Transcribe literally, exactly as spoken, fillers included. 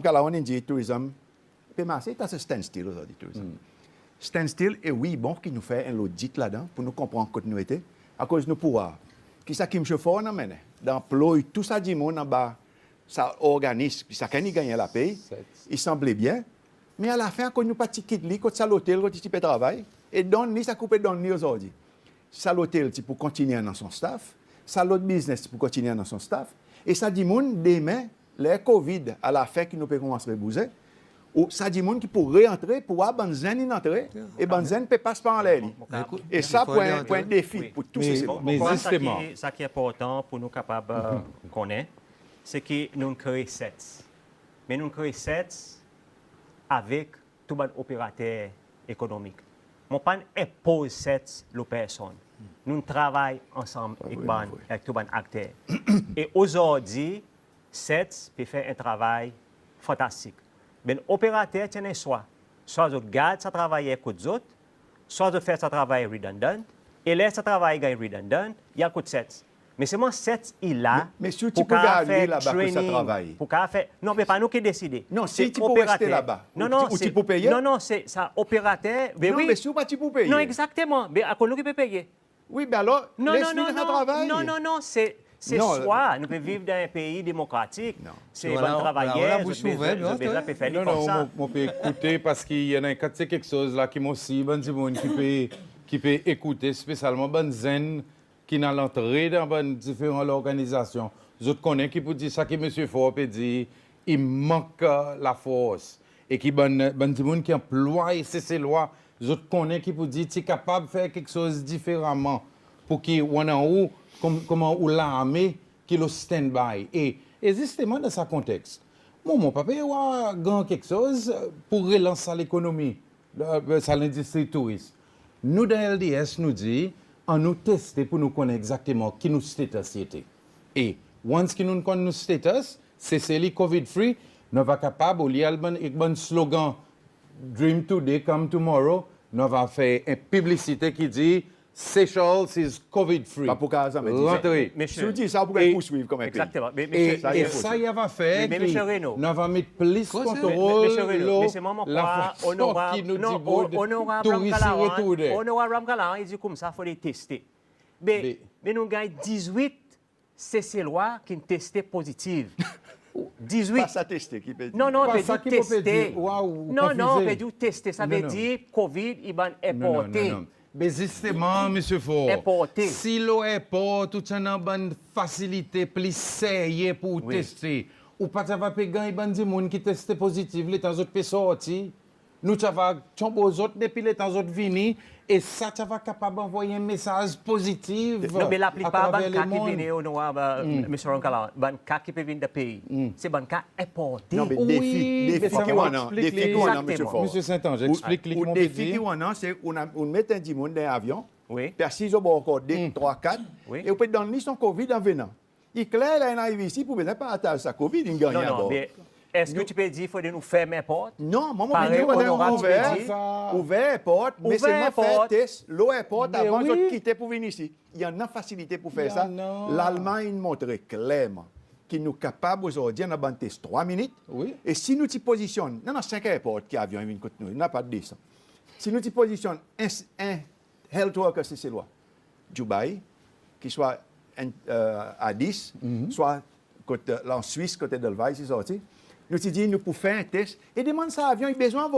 Kalawan in dir tourism pe marse, i a standstill ozordi tourism. Standstill, e wi, bon ki nou fer en lodit ladan pour nou konpran kot nou ete. Akoz nou pou war ki sa ki Msye Faure in anmennen, dan anploy tou sa dimoun anba sa organizm, ki sakenn i ganny en lapey, i sanble byen. Me alafen, akoz nou pa ti kit li kot sa lotel kot i ti pe travay, e donn li sa ki ou pe donn li ozordi. Sa lotel ti pou kontinyen annan son staff, sa lot biznes ti pou kontinyen annan son staff, e sa dimoun demen, ler COVID, alafen ki nou pe konmans rebouze, ou sa dimoun ki pou reantre, pou war bann zenn in antre, e bann zenn pe pas par anler li. E sa pou en, pou en defi pour tou Seselwa. Me zisteman, sa ki enportan pour nou kapab konnen, se ki nou'n kree SETS. Me nou'n kree SETS avek tou bann operater ekonomik. Mon pa'n enpoz SETS lo personn. Nou'n travay ansanm ek bann, ek tou bann akter. E ozordi, SETS pe fer en travay fantastik. Bann operater ti annan swa, swa zot gard sa travayer kot zot, swa zot fer sa travay redundant, e ler sa travay ganny redundant, i al kot SETS. Me selman SETS i la pour kapab fer training, pour kapab fer, non, me pa nou ki deside. Non, si ti pou reste laba, ou ti pou peye? Non, non, se sa operater, be wi. Non, me si ou pa ti pou peye? Non, egzakteman. Be akoz nou ki pe peye? Wi, be alor, les li travay. Non, non, non, se, se swa, nou pe viv dan en pei demokratik. Se bann travayer, zot bezwen, zot bezwen pe fer li konmsa. Non, non, mon, mon pe ekoute, parski i annan en kantite keksoz la ki mon sir bann dimoun ki pe, ki pe ekoute, spesyalman bann zenn ki'n al antre dan bann diferan lorganizasyon, zot konnen ki pou dir sa ki Msye Faure pe dir, i mank lafors. E ki bann, bann dimoun ki anplway Seselwa, zot konnen ki pou dir ti kapab fer keksoz diferaman pour ki ou annan ou, kom, konman ou larme ki lo standby. E, e zisteman dan sa konteks, mon, mon pa pe war gran keksoz pour relans sa lekonomi, sa lendistri touris. Nou dan LDS nou dir, annou teste pour nou konnen egzakteman ki nou status i ete. E once ki nou'n konn nou status, Sesel i COVID free, nou ava kapab, olye al bann, ek bann slogan, Dream today, come tomorrow, nou ava fer en piblisite ki dir, Seychelles is COVID free. Pa pou kapab zanmen dir sa. Rantre. Si ou dir sa, ou pou ganny pourswiv konman en pei. Egzakteman. E sa i ava fer ki nou ava met plis kontrol lo lafason ki nou dibout touris i retournen. Onorab Ramkalawan i dir koumsa fodre teste. Be, be nou ganny dizwit Seselwa ki'n teste pozitiv. Dizwit. Pa sa teste ki pe dir. Non, non, pe dir teste. Non, non, pe dir ou teste, sa pe dir COVID i bann enporte. Be zisteman, Msye Faure, si lo erport ou ti annan bann fasilite pli serye pour ou teste, ou pa ti ava pe ganny bann dimoun ki teste pozitiv letan zot pe sorti. Nou ti ava tyonbo zot depi letan zot vini, e sa ti ava kapab anvoy en mesaz pozitiv atraver lemonn. Non, me laplipar bann ka ki vini, Onorab, Msye Ramkalawan, bann ka ki pe vin dan pei, se bann ka enporte. Non, me defi, defi ki ou annan, defi ki ou annan, Msye Faure. Msye St Ange, eksplik li koman ou pe dir. Defi ki ou annan, se ou annan, ou met en dimoun dan avyon, pe asiz obor ankor de, trwa, kat, e ou pe donn li son COVID an venan. I kler, ler in ariv isi, pou bezwen partaz sa COVID in gannyen abor. Non, non, me eski ou ti pe dir fodre nou ferm erport? Non, mwan mon pe dir fodre nou ouver, ouver erport, me selman fer tes lo erport avan zot kite pour vin isi. I annan fasilite pour fer sa. Lalmanny in montre klerman ki nou kapab ozordi annan bann tes trwa minit. E si nou ti pozisyonn, nou annan senk erport ki avyon i vin kot nou, napa de san. Si nou ti pozisyonn en, en health worker Seselwa Dubai, ki swa en, e, Addis, swa kot, e, la an Swis, kot Edelweiss i sorti, nou ti dir nou pou fer en tes, e demann sa avyon i bezwen anvole.